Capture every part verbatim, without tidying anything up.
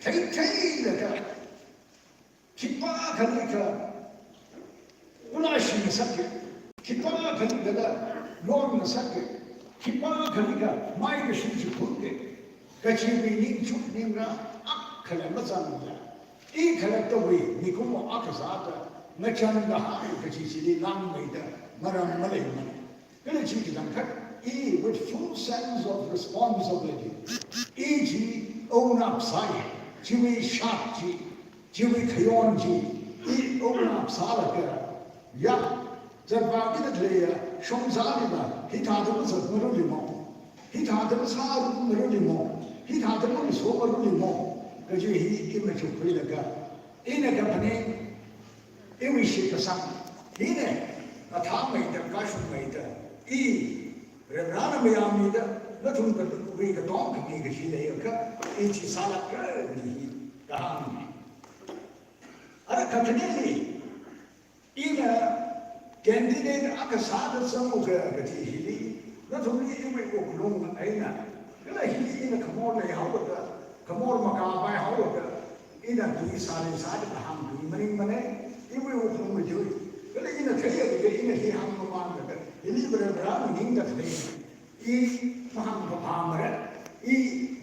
Theitheilaga, khipākhalikha, kula shingasakki, khipākhalikhala, lonngasakki, khipākhalikha, maikashi chi phungki, kajiwui ningchuk ningra, akhala mazangla, i khalattawui mikumo akha sāda, ngachang kahai kaji chili langmeida, maram maleimana. Kala chi kachangkhat, i with full sense of responsibility, i chi own up sāya, chiwui shap chi, chiwui khayon chi, i own up sālaga, ya, zatvā kida khaleiya, shongzalila, hithāda mazatmaralimo, hithāda masāmaralimo, hithāda mamisomaralimo, kaji hi i machukkhuilaga, ina kaphaning, iwui shitkasang, hina, athāmeida, kashungmeida, i, Varivarana mayāmida, nathum kawui katong khami kaji leiakha, i chi sālākra kaji hi kahāngna. Ara kakhaneli, ina candidate akha sāda zanga kaji hili, nathumli iwui wuklung eina, kala hili ina khamor leihaoda, khamor makāpaihaoda, ina tui sāli sāda kahāng tui maningmana, iwui wuklung tui. Kala ina theiya, kala ina hi hāngmamānda, hili Varivarana ningda khalei. I mahāngphāmara, i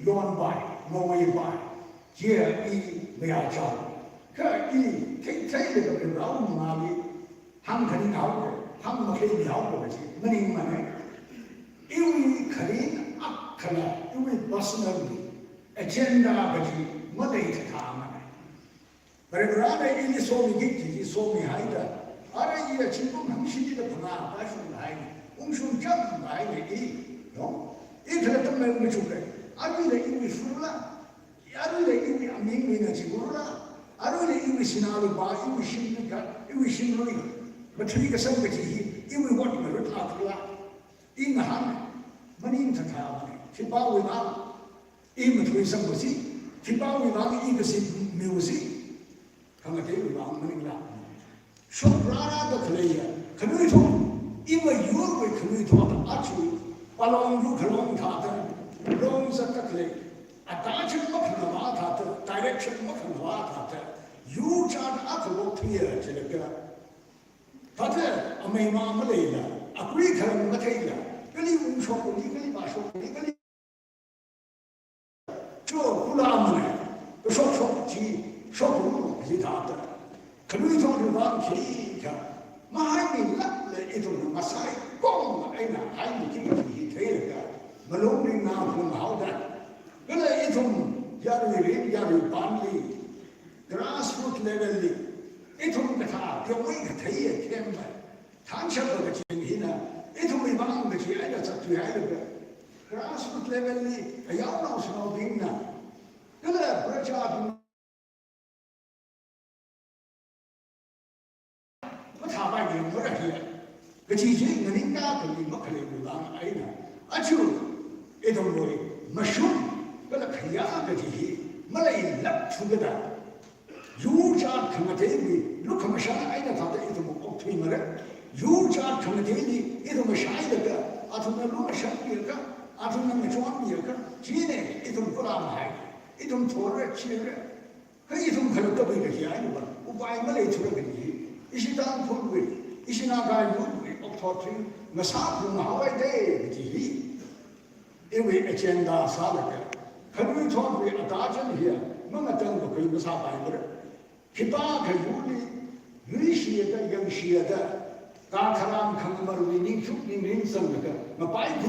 yonpai, ngaweipai, chiya i mayāchao. Kha i theitheilaga Varewui mangāli hāngkhaninghaoda, hāngmakheihaoda kaji maningmana. Iwui kharing akhana, iwui personal agenda kaji maleithathamana. Varivarana ili somiki kaji somihaida, ara iya chingkum hangshida phangā kashunghaina, ungshungchamhaina i, no? I khalatta machukra, aruila iwui shurla, aruila iwui aming mina chigurla, aruila iwui sinā lupā, iwui shimli ka, iwui shimlui, matui kasang kaji hi, iwui ot marut akhula, i ngahān, maningthathamana, khipāwui vang, i matui sangwusi, khipāwui vang i kashi miwusi, khangateiwui vang maningla. Shokrārada khaleiya, khanuithot, i mayurwui khanuithot achu, palong yu khalong thāda, long zatda khalei, attention makhangavā thāda, direction makhangavā thāda, yurchāt akha vok thuiya jilaga. Thāda, ameima maleila, akui kharam matheila, kali ungshokli, kali vāshokli, kali Cho kula mane, kashokshok chi, shokru chi thāda. Khanuithotwui vang khikha, mahaimilākla ithumna masaikong eina haimiki kaji hi theilaga, malung ringnā phunghaoda. Kala ithum yarui rin, yarui panli, grassroot level li, ithum kathā, pyongwui kathei ya themba. Thanshap kaji hina, ithumwui vang kaji eina zatthuihailaga, grassroot level li, ayaonao sanaobingna, kala prajabing mathāpai ngarāhiya, kaji chi nganingda kali makhaleiwui vang eina, achu, ithumwui mashun, kala khayā kaji hi, maleilāk thukada. Yurchāt khangateiwui, lukhamashan eina thāda ithum okthuimara. Yurchāt khangateili, ithum mashailaga, athumna lumashanmiakha, athumna ngachonmiakha, chieina ithum kula mahai, ithum thora chira. Kha ithum khalattawui kaji eina va, upai maleithura kaji. Ishi Tangkhulwui, ishi Naga yurtwui, okathui, ngasā phunghaowa de kaji hi. Iwui agenda sālaga, khanuithotwui attention hiya, mangatangkakhui masāpaimara. Khipākha yurli, yuishida, yangshida, kakharam khangamarwui ningchuk ningring zanglaga, mapai